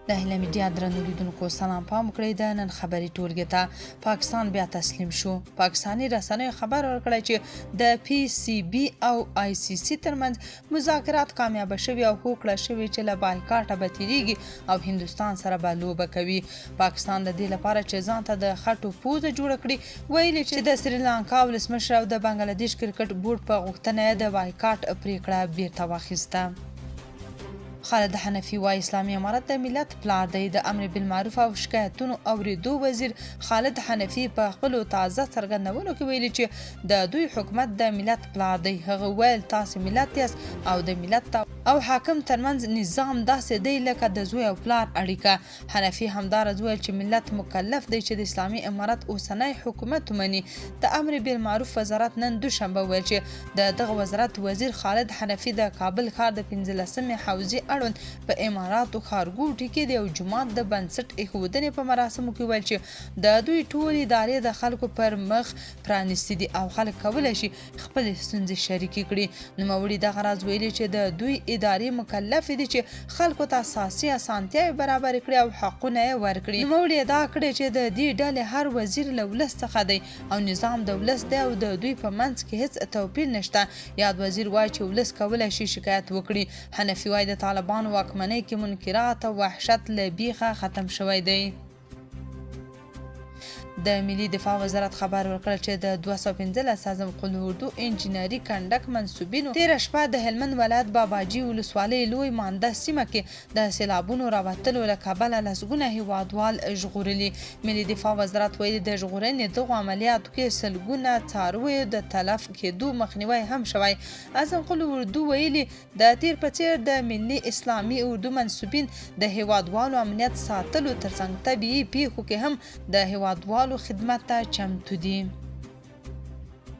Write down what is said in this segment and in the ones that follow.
د هیله میډیا درنو لیدونکو سلام، پام وکړئ د نن خبري ټولګې ته. پاکستان بیا تسلیم شو. پاکستاني رسنیو خبر ورکړی چې د پی سی بي او آی سی سی ترمنځ مذاکرات کامیابه شوي او هوکړه شوې چې له بایکاټه به تیریږي او هندوستان سره به لوبه کوي. پاکستان د دې لپاره چې ځان ته د خټو پوزه جوړه کړي، ویلي چې د سریلانکا ولسمشر او د بنګلادیش کرکټ بورډ په غوښتنه یې د بایکاټ پریکړه بیرته واخیسته. خالد حنفي وايي، اسلامي امارت د ملت پلار دی. د امر بالمعروف او شکایتونو اورېدو وزیر خالد حنفي په خپلو تازه څرګندونو کې ویلي چې د دوی حکومت د ملت پلار دی. هغه وویل، تاسې ملت یاست او د ملت او حاکم ترمنځ نظام داسې دی لکه د زوی او پلار اړیکه. حنفي همداراز وویل چې ملت مکلف دی چې د اسلامي امارت اوسنی حکومت ومني. د امر بالمعروف وزارت نن دوشنبه وویل چې د دغه وزارت وزیر خالد حنفي د کابل ښار د 15مې حوزې اړوند په اماراتو ښارګوټي کې د یو جومات د بنسټ ایښودنې په مراسمو کې وویل چې د دوی ټولې ادارې د خلکو پر مخ پرانیستې دي او خلک کولی شي خپلې ستونزې شریکې کړي. نوموړي دغه راز ویلي چې د دوی ادارې مکلفې دي چې خلکو ته اساسي اسانتیاوې برابرې کړي او حقونه یې ورکړي. نوموړي ادعا کړې چې د دې ډلې هر وزیر له ولس څخه دی او نظام د ولس دی او د دوی په منځ کې هېڅ توپیر نشته. یاد وزیر وايي چې ولس کولی شي شکایت وکړي. حنفي وايي، د طالبانو واکمنۍ کې منکرات او وحشت له بیخه ختم شوی دی. د ملي دفاع وزارت خبر ورکړ چې د 215 اعظم قول اردو انجینري کنډک منسوبینو تېره شپه د هلمند ولایت باباجي ولسوالۍ لوی مانده سیمه کې د سېلابونو راوتلو له کبله لسګونه هېوادوال ژغورلي. ملي دفاع وزارت ویلي، د ژغورنې دغو عملیاتو کې سلګونه څارویو د تلف کېدو مخنیوی هم شوی. اعظم قول اردو ویلي، د تېر په څېر د ملي اسلامي اردو منسوبین د هېوادوالو امنیت ساتلو ترڅنګ طبیعي پېښو کې هم د هېوادوالو خدمت ته چمتو دي.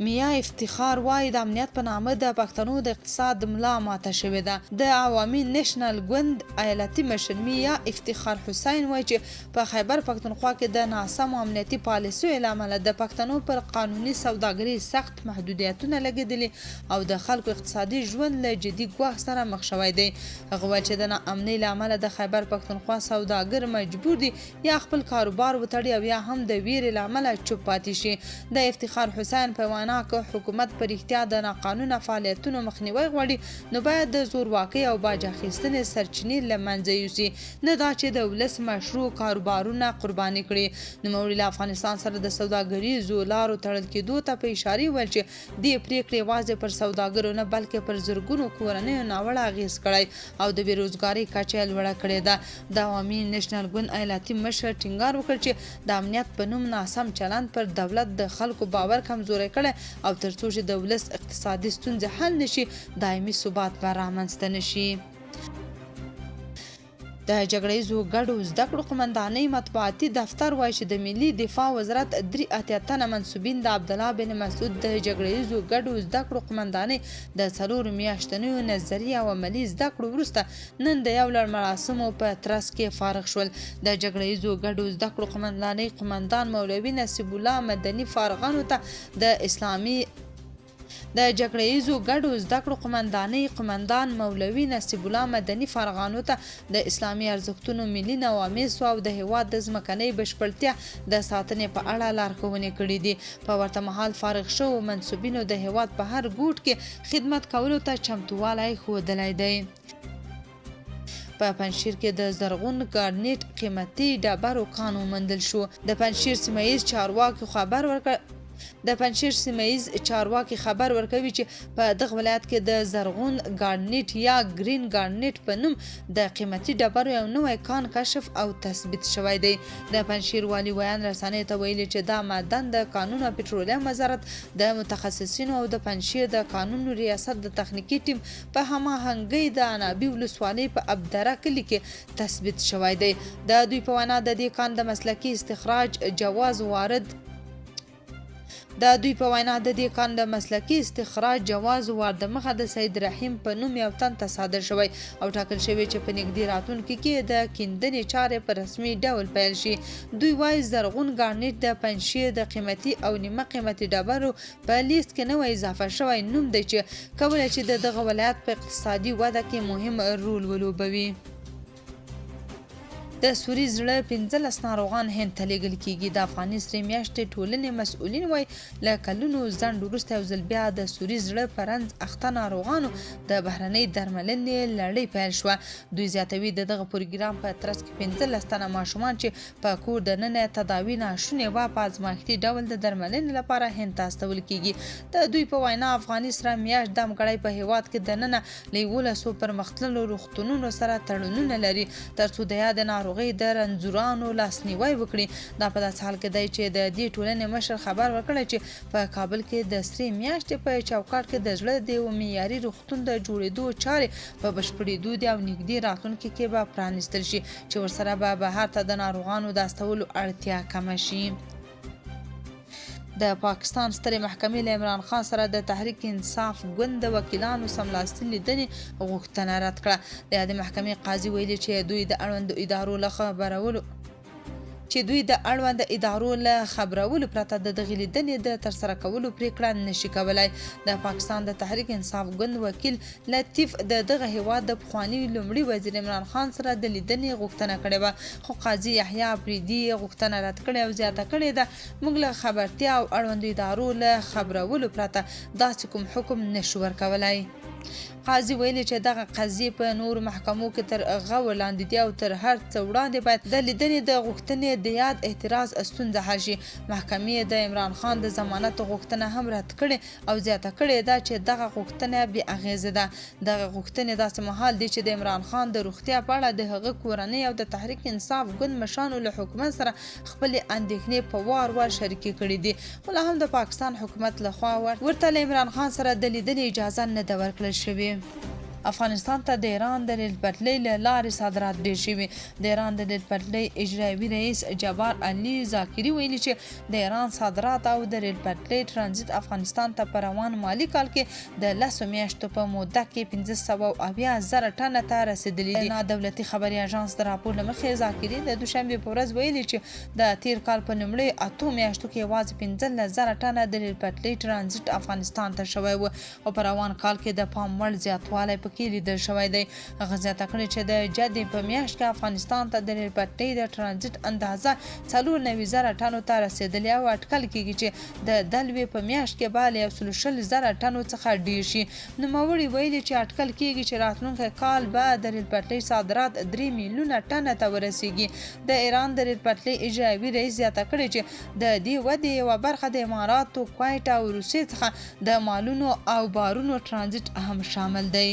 میا افتخار وايي، د امنیت په نامه د پښتنو د اقتصاد ملا ماته شوې ده. د عوامي نېشنل ګوند ایالتي مشر میا افتخار حسین وايي چې په خیبر پښتونخوا کې د ناسمو امنیتي پالیسیو له امله د پښتنو پر قانوني سوداګرۍ سخت محدودیتونه لګېدلي او د خلکو اقتصادي ژوند له جدي ګواښ سره مخ شوی دی. هغه وویل چې د ناامنۍ له امله د خیبر پښتونخوا سوداګر مجبور دي یا خپل کاروبار وتړي او یا هم د ویرې له امله چوپ پاتې شي. د افتخار حسین په وینا، که حکومت په رښتیا د ناقانونه فعالیتونو مخنیوی غواړي، نو باید د زورواکۍ او باج اخیستنې سرچینې له منځه یوسي، نه دا چې د ولس مشروع کاروبارونه قرباني کړي. نوموړي له افغانستان سره د سوداګریزو لارو تړل کېدو ته په اشارې وویل چې دې پرېکړې یوازې پر سوداګرو نه، بلکې پر زرګونو کورنیو ناوړه اغېز کړی او د بې روزګارۍ کچه یې لوړه کړې ده. د عوامي نېشنل ګوند ایالتي مشر ټینګار وکړ چې د امنیت په نوم ناسم چلند پر دولت د خلکو باور کمزوری کړی او تر څو چې د ولس اقتصادي ستونزې حل نه شي، دایمي ثبات به رامنځته نه شي. د جګړه ییزو ګډو زده کړو قومندانۍ مطبوعاتي دفتر وایي چې د ملي دفاع وزارت 83 تنه منسوبین د عبدالله بن مسعود د جګړه ییزو ګډو زده کړو قومندانۍ د څلورو میاشتنیو نظري او عملي زده کړو وروسته نن د یو لړ مراسمو په ترڅ کې فارغ شول. د جګړه ییزو ګډو زده کړو قومندانۍ قومندان مولوي نصیب الله مدني فارغانو ته د اسلامي د جګړه ییزو ګډو زده کړو قومندانۍ قومندان مولوي نصیب الله مدني فارغانو ته د اسلامي ارزښتونو، ملي نوامیسو او د هېواد د ځمکنۍ بشپړتیا د ساتنې په اړه لارښوونې کړې دي. په ورته مهال فارغ شوو منسوبینو د هېواد په هر ګوټ کې خدمت کولو ته چمتووالی ښودلی دی. په پنجشیر کې د زرغون ګارنیټ قیمتي ډبرو کان وموندل شو. د پنجشیر سیمه ییز چارواکي خبر ورکړ د پنجشیر سیمه ییز چارواکي خبر ورکوي چې په دغه ولایت کې د زرغون ګارنیټ یا ګرین ګارنیټ په نوم د قیمتي ډبرو یو نوی کان کشف او تثبیت شوی دی. د پنجشیر والي ویاند رسنیو ته ویلي چې دا معدن د کانونو او پټرولیم وزارت د متخصصینو او د پنجشیر د کانونو ریاست د تخنیکي ټیم په هماهنګۍ د عنابي ولسوالۍ په ابدره کلي کې تثبیت شوی دی. د دوی په وینا د دې کان د مسلکي استخراج جواز وارد د دوی په وینا د دې کان د مسلکي استخراج جواز وار د مخه د سید رحیم په نوم یو تن ته صادر شوی او ټاکل شوې چې په نږدې راتلونکي کې د کیندنې چارې په رسمي ډول پیل شي. دوی وايي زرغون ګارنیټ د پنجشیر د قیمتي او نیمه قیمتي ډبرو په لیست کې نوی اضافه شوی نوم دی چې کولای شي د دغه ولایت په اقتصادي وده کې مهم رول ولوبوي. د سوري زړه 15 ناروغان هند ته لېږل کېږي. د افغاني سرې میاشتې ټولنې مسؤلین وايي، له کلونو ځنډ وروسته یو ځل بیا د سوري زړه په رنځ اخته ناروغانو د بهرنۍ درملنې لړۍ پیل شوه. دوی زیاتوي، د دغه پروګرام په ترڅ کې 15 تنه ماشومان چې په کور دننه تداوي ناشونې وه، په ازمایښتي ډول د درملنې لپاره هند ته استول کېږي. د دوی په وینا، افغاني سره میاشت دمګړی په هېواد کې دننه له 11 پرمختللو روغتونونو سره تړونونه لري، ترڅو د یادې ناروغۍ د رنځورانو لاسنیوی وکړي. دا په داسې حال کې دی چې د دې ټولنې مشر خبر ورکړی چې په کابل کې د سرې میاشتې په چوکاټ کې د زړه د یوه معیاري روغتون د جوړېدو چارې په بشپړېدو دي او نږدې راتلونکي کې به پرانیستل شي، چې ورسره به بهر ته د ناروغانو د استولو اړتیا کمه شي. د پاکستان سترې محکمې له عمران خان سره د تحریک انصاف ګوند د وکیلانو سملاسي لیدنې غوښتنه رد کړه. د یادې محکمې قاضي ویلي چې دوی د اړوندو ادارو له خبرولو چې دوی د اړوند ادارو له خبرولو پرته د دغې لیدنې د ترسره کولو پریکړه نشي کولای. د پاکستان د تحریک انصاف ګوند وکیل لطیف د دغه هیواد د پخواني لومړي وزیر عمران خان سره د لیدنې غوښتنه کړې وه، خو قاضي یحیی اپریدي یې غوښتنه رد کړې او زیاته کړې ده، موږ له خبرتیا او اړوندو ادارو له خبرولو پرته داسې کوم حکم نشو ورکولای. قاضي ویلي چې دغه قضیې په نورو محکمو کې تر غور لاندې دي او تر هر څه وړاندې باید د لیدنې د غوښتنې د یاد اعتراض ستونزه حل شي. محکمې د عمران خان د ضمانت غوښتنه هم رد کړې او زیاته کړې ده چې دغه غوښتنه بې اغېزه ده. دغه غوښتنې داسې مهال دي چې د عمران خان د روغتیا په اړه د هغه کورنۍ او د تحریک انصاف ګوند مشرانو له حکومت سره خپلې اندېښنې په وار وار شریکې کړې دي، خو لا هم د پاکستان حکومت له خوا ورته له عمران خان سره د لیدنې اجازه نه ده ورکړل شوې. افغانستان ته د ایران د ریل پټلۍ له لارې صادرات ډېر شوي. د ایران د ریل پټلۍ اجرایوي رئیس جبار علي ذاکري ویلي چې د ایران صادرات او د ریل پټلۍ ترانزیت افغانستان ته په روان مالي کال کې د 10 میاشتو په موده کې 570,000 ټنه ته رسېدلي دي. دولتي خبري اژانس د راپور له مخې، ذاکري د دوشنبې په ورځ ویلي چې د تېر کال په لومړیو 8 میاشتو کې یوازې 15,000 ټنه د ریل پټلۍ ترانزیت افغانستان ته شوی و او په روان کال کې د پام وړ زیاتوالی پکې لیدل شوی دی. هغه زیاته کړې چې د جدې په میاشت کې افغانستان ته د ریل پټلۍ د ترانزیت اندازه 94,000 ټنو ته رسېدلې او اټکل کېږي چې د دلوې په میاشت کې به له 120,000 ټنو څخه ډېر شي. نوموړي ویلي چې اټکل کېږي چې راتلونکی کال به د ریل پټلۍ صادرات 3 میلیونه ټنه ته ورسېږي. د ایران د ریل پټلۍ اجرایوي رئیس زیاته کړې چې د دې ودې یوه برخه د اماراتو، کویټ او روسیې څخه د مالونو او بارونو ترانزیت هم شامل دی.